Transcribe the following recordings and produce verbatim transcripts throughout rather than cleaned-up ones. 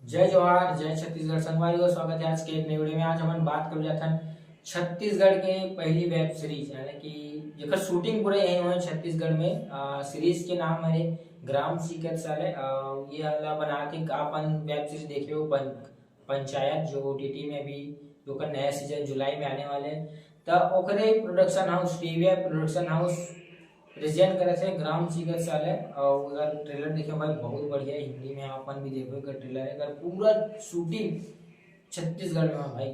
जय जोहार, जय छत्तीसगढ़ संगवारी हो। स्वागत है आज के एक नई वीडियो में। आज हमन बात कर जाथन छत्तीसगढ़ के पहली वेब सीरीज, यानी कि जेकर शूटिंग पूरा यहीं होए छत्तीसगढ़ में। आ, सीरीज के नाम हरे ग्राम सीकत साले। आ, ये हला बना के अपन वेब सीरीज देखे हो पं, पंचायत, जो ओटीटी में भी, जो का नया सीजन जुलाई में आने वाले। त ओकरे production house, TVI production house present करे थे ग्राम सीकत साले। और अगर ट्रेलर देखे भाई, बहुत बढ़िया है, हिंदी में अपन भी देखो, अगर ट्रेलर है, अगर पूरा शूटिंग छत्तीसगढ़ में है भाई।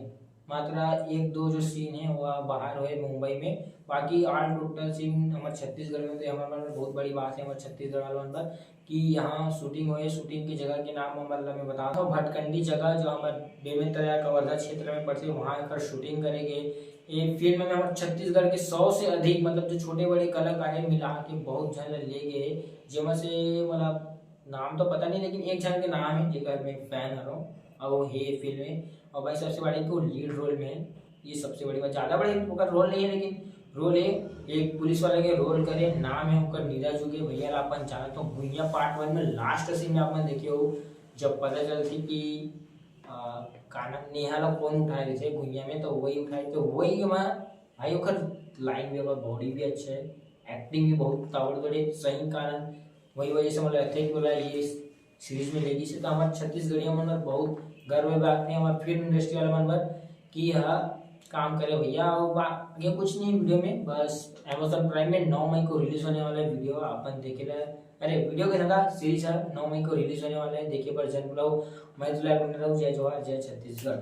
मात्र एक दो जो सीन है वो बाहर हुए मुंबई में, बाकी ऑल टोटल सीन हमारे छत्तीसगढ़ में। तो हमारे मन बहुत बड़ी बात है हमारे छत्तीसगढ़ वालों पर कि यहाँ शूटिंग हुई है। शूटिंग की जगह के नाम हमारे मैं बता दो, भटकंडी जगह जो हमारे बेमेतरा कवर्धा क्षेत्र में पड़ती है, वहाँ पर शूटिंग करे गए। ये फिल्म में हमारे छत्तीसगढ़ के सौ से अधिक, मतलब जो छोटे बड़े कलाकार हैं, मिला के बहुत जन ले गए, जेमा से मतलब नाम तो पता नहीं, लेकिन एक जन के नाम है जेकर मैं फैन हूँ, और वो है फिल्म में। और भाई सबसे बड़ी तो लीड रोल में है, ये सबसे बड़ी बात। ज़्यादा बड़े ओकर रोल नहीं है, लेकिन रोल है, एक पुलिस वाले के रोल करे। नाम है ओकर नीरज उगे। भैया ला अपन जाना तो भुइया पार्ट वन में लास्ट सीन में अपन देखे हो, जब पता चलती कि आ, का नाम, नेहा ला कौन उठाए रहिथे भुइया में, तो वही उठाए, तो वही हमारा भाई ओकर लाइन भी, ओकर बॉडी भी अच्छा है, एक्टिंग भी बहुत ताबड़तोड़ है। सही कारण वही वजह से मतलब एथेक बोला ये सीरीज में लेगी से। तो हमारे छत्तीसगढ़िया मन बर बहुत गर्व है बात नहीं, हमारे फिल्म इंडस्ट्री वाले मन बर कि यह काम करे भैया। और आगे कुछ नहीं वीडियो में, बस अमेजोन प्राइम में नौ मई को रिलीज होने वाला है वीडियो, अपन देखे ला। अरे वीडियो के लगा सीरीज है, नौ मई को रिलीज होने वाला है, देखे पर जन बुलाओ। मैं दुलाल बन रहा हूँ। जय जोहार, जय छत्तीसगढ़।